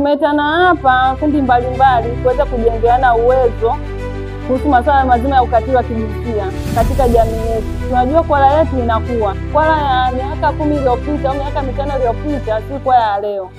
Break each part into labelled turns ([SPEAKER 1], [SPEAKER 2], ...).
[SPEAKER 1] Tumeitana hapa kundi mbalimbali kuweza kujengeana uwezo kuhusu masuala mazima ya ukatili wa kijinsia katika jamii yetu. Tunajua Kwala yetu inakuwa. Kwala ya miaka 10 iliyopita au miaka 5 iliyopita si Kwala ya leo.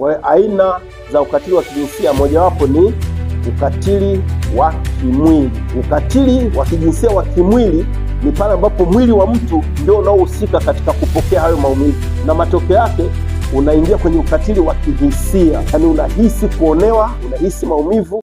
[SPEAKER 2] Kwa aina za ukatili wa kijinsia mojawapo ni ukatili wa kimwili. Ukatili wa kijinsia wa kimwili ni pale ambapo mwili wa mtu ndio unaohusika katika kupokea hayo maumivu, na matokeo yake unaingia kwenye ukatili wa kihisia, yaani unahisi kuonewa, unahisi maumivu.